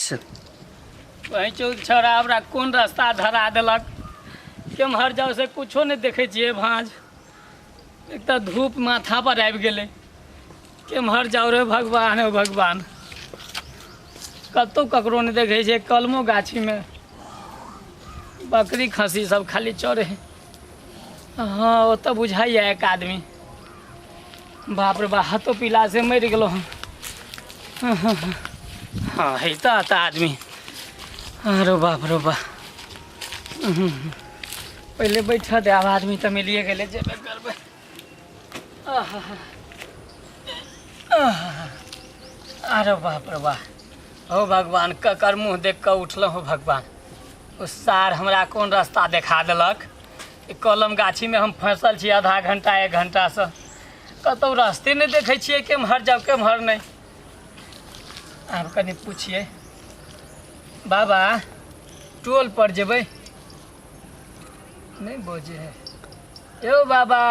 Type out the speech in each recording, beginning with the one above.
Action. वही चौक छौड़ा हमरा कोन रास्ता धरा देलक, केम्हर जाउ से कुछो नहि देखै छियै भाँज। एक तऽ धूप माथा पर आबि गेलै, केम्हर जाउ रे भगवान, हो भगवान। कतहु ककरो नहि देखै छियै, कलमो गाछीमे बकरी खस्सी सब खाली चरे। हाँ ओतऽ बुझाइए एक आदमी, बाप रे बा, हाथो पीला से मरि गेलहुँ हम। हाँ है तऽ आदमी, अरे बाप रे बा। पहिले बैठऽ दे, आब आदमी तऽ मिलिए गेलै, जेबे करबै। अरे बाप रे बा, हो भगवान, ककर मुँह देख कऽ उठलहुँ। हो भगवान, ओ सार हमरा कोन रास्ता देखा देलक। कलम गाछीमे हम फँसल छी आधा घंटा एक घंटासँ, कतहु रास्ते नहि देखै छियै केम्हर जाउ केम्हर नहि। आब कनि पुछियै, बाबा टोल पर जेबै? नहि बजै है। यौ बाबा,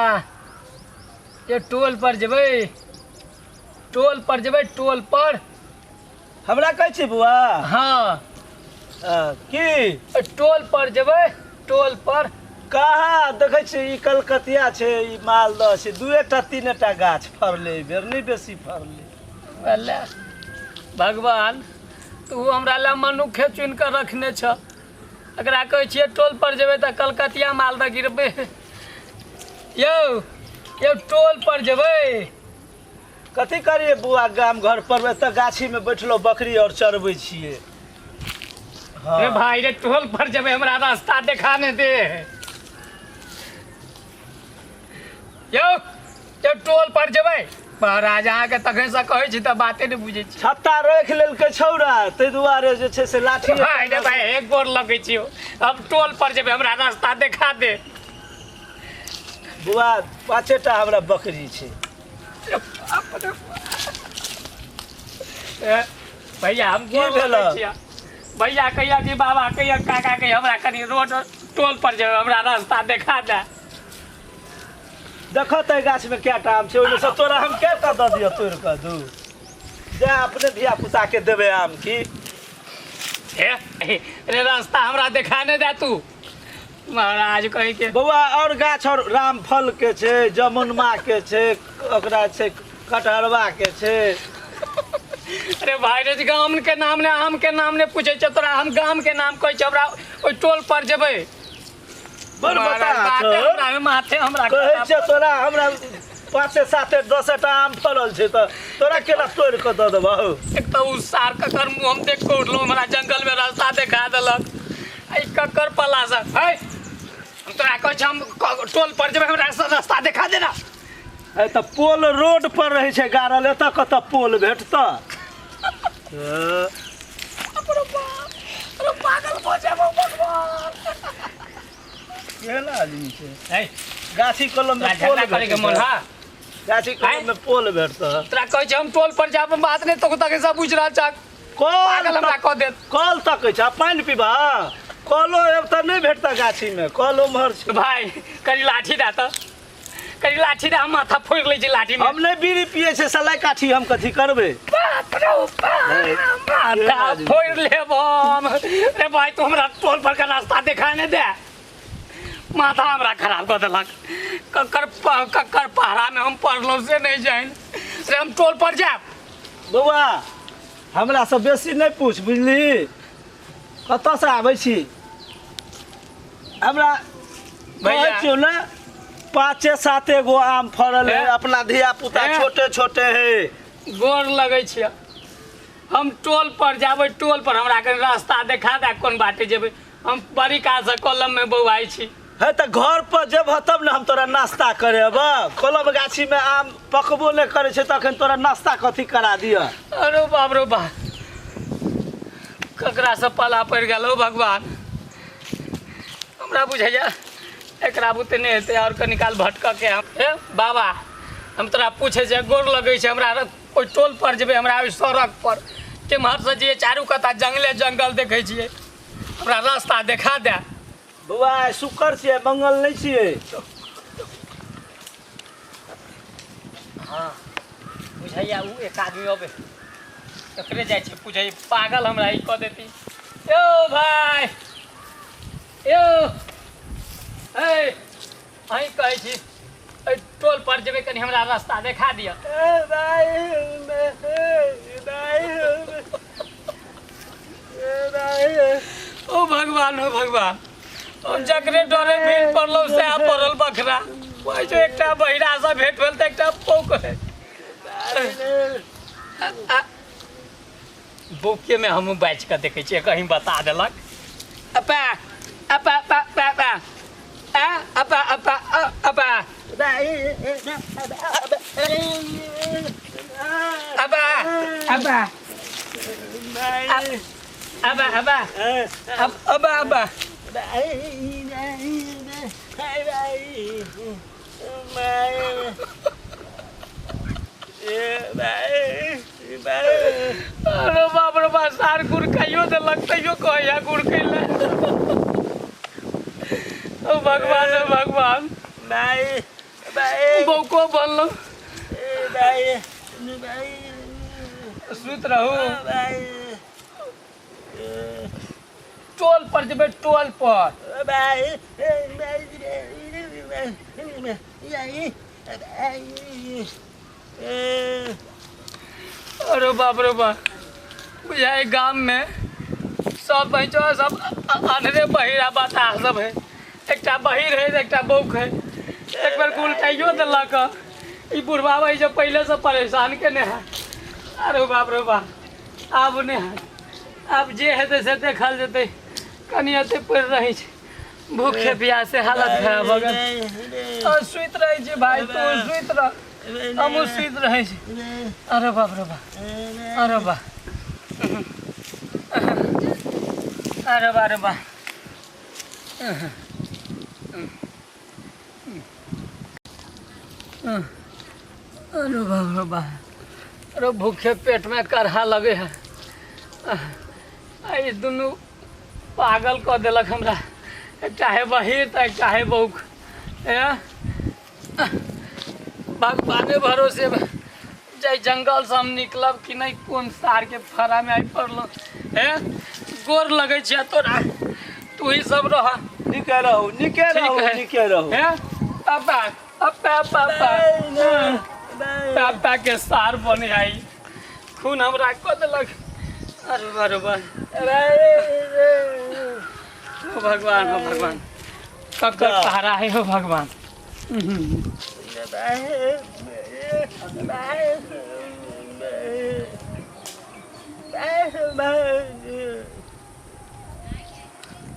यौ टोल पर जेबै? टोल पर जेबै? टोल पर? हमरा कहै छी बौआ? हाँ। की टोल पर जेबै? टोल पर कहाँ देखै छी? ई कलकतिया छै, ई मालदह छै, दुएटा तीनेटा गाछ फड़लै एहि बेर, नहि बेसी फड़लै। अल्ला भगवान, तू हमरा लए मनुखे चुनि कऽ रखने छ। एकरा कहै छियै टोल पर जेबै तऽ कलकतिया मालदह गिरबै। यौ यौ टोल पर जेबै? कथी करियै बौआ, गाम घर पर एतऽ गाछीमे बैठलो बकरी आओर चरबै छियै। रे भाई रे, टोल पर जेबै, हमरा रास्ता देखा नहि दे। यौ यौ टोल पर जेबै? महाराज अहाँके तखनसँ कहै छी तऽ बाते नहि बुझै छी। छत्ता राखि लेलकै छौड़ा, ताहि दुआरे जे छै से लाठी। भाई रे भाई, एक गोर लगै छी, हम टोल पर जेबै, हमरा रास्ता देखा दे। बौआ, पाँचेटा हमरा बकरी छै। भैया हम गोर लगै छियै। भैया कहिया कि बाबा कहिया काका कहिया, हमरा कनि रोड टोल पर जेबै, हमरा रास्ता देखा दे। देखऽ तऽ गाछमे कएटा आम छै, ओहिमे सँ तोरा हम कएटा दऽ दिअ तोड़ि कऽ? दू जा अपने धिया पुताके देबै आम की। रे रास्ता हमरा देखा नहि दे तू महाराज कही के। बौआ, और गाछ और रामफल के छै, जमुनमा के छै, ओकरा छै कटहरवा के छै। अरे भाई रे, गाम के नाम ने आम के नाम ने पूछै छै तोरा, हम गाम के नाम कहै छै, हमरा ओहि टोल पर जेबै। बड़ बता हमरा माथे हमरा कहै छै तोरा, हमरा 5 7 10टा आम फड़ल छै तऽ तोरा केना तोड़ि कऽ दऽ देबौ? एक तऽ उ सार ककर मुँह हम देख कऽ उठलहुँ, हमरा जंगल में रास्ता देखा देलक। ई ककर पला से है? हम तोरा कहै छी हम टोल पर जेबै, हमरा रास्ता देखा देना। है तऽ पोल रोड पर रहै छै गाड़ल, एतऽ कतऽ पोल भेटतऽ? अरे पागल भऽ जाबो भगवान। केहन आदमी छै है? गाछी कलम में पोल करे के मन। हा, गाछी कलम में पोल भेटतऽ? तोरा कहै छी हम टोल पर जाब, बात नहि तो तक सब बुझि रहल छक, पागल हमरा कह देत। कल तकै छ, पानि पीबा? कलो एतऽ नहि भेटतऽ, गाछीमे कल उम्हर छै। भाई कनि लाठी दे तऽ, कनि लाठी दे, हम माथा फोड़ि लै छी लाठी में। हम नहि बीड़ी पियै छै, सलाइ काठी हम कथी करबै? बाप रे बाप, माथा फोड़ि लेब हम। रे भाई, तू हमरा टोल पर के रास्ता देखा नहि दे, माथा हमरा खराब कऽ देलक। ककर ककर पहरा में हम पढ़लहुँ से नहि जानि। रे हम टोल पर जायब। बौआ, हमरा से बेसी नहि पूछ, बुझली? कतऽसँ आबै छी? हमरा कहै छियौ ने, 5 7 गो आम फड़ल है, अपना धिया पुता छोटे छोटे है। गोर लगै छियै, हम टोल पर जाबै, टोल पर हमरा कनि रास्ता देखा दे, कोन बाटे जेबै? हम बड़ी कालसँ कलम में बौआइ छी। है तऽ घर पर जेबह तब ने हम तोरा नाश्ता करेब। कलम गाछीमे आम पकबो नहि करै छै, तखन तोरा नाश्ता कथी करा दिअ? अरे बाप रे बाप, ककरासँ पाला पड़ि गेल हो भगवान। हमरा बुझैया एकरा बुते नहि हेतै, आओर कनि काल भटकऽ के हम। हे बाबा, हम तोरा पूछै छियै, गोर लगै छै, हमरा ओहि टोल पर जेबै, हमरा ओहि सड़क पर केम्हरसँ जइयै? चारू कता जंगले जंगल देखै छियै, हमरा रास्ता देखा दे। बौआ, आइ शुक्र छियै, मंगल नहि छियै। हाँ बुझैया ओ एक आदमी अबै। ककरे जाइ छियै पूछै पागल हमरा ई कऽ देती। यौ भाय यौ, हे अहीं कहै छी एहि टोल पर जेबै, कनि हमरा रास्ता देखा दिअ। ओ भगवान, ओ भगवान, ओ जकरे डरे भीड़ पड़लहुँ सएह पड़ल बखरा। ओहि जो एकटा बहिरासँ भेंट भेल तऽ एकटा पौक है। बौकेमे हमहूँ बाजि कऽ देखै छियै, कहीं बता देलक। अपा अपा अपा अपा अपा आ अपा अपा अपा अपा अपा अपा अपा अपा अपा। अरे बाप रे बाप, सार गुड़ खाइयो देलक तैयो कहैया गुड़ खैले। ओ भगवान, ओ भगवान, बौको बनलो। सुति रहू। टोल पर जेबै, टोल पर। अरे बाप रे बाप, बुझाइ गाम में सब बहिचो सब अन्हरे बहिरा बताह सब है। एकटा बहिर है, एकटा बौक है। एक बेर गुलटाइयो देलक। ई बुढ़वा भाई जो पहले से परेशान केने है। अरे बाप रे बाप, आब नहि है, आब जे हेतै से देखल जेतै। कनि एते पड़ि रहै छै, भूखे प्यासे हालत खराब भऽ गेल। सुति रहै छी भाइ, तू सुति रह, हमहूँ सुति रहै छी। अरे बाप रे बाप, अरे बाप, अरे बा, अरे बा। अरे बाप रे बाप, अरे भूखे पेट में करहा लगे है। आ ई दुनू पागल कऽ देलक हमरा, एकटा है बहिर तऽ एकटा है बौक। ए भगवाने भरोसे जाहि जंगल से हम निकलब कि नहि, कोन सार के फड़ा में आबि पड़लहुँ। हे गोर लगै छियै तोरा, तू ही सब रह। नीके रहू, नीके रहू, नीके रहू। हे पापा, पापा, पापा, पापा के सार बने आई खून हमरा कऽ देलक। अरे अरे ओ भगवान, हो भगवान, ककर सहारा है हो भगवान।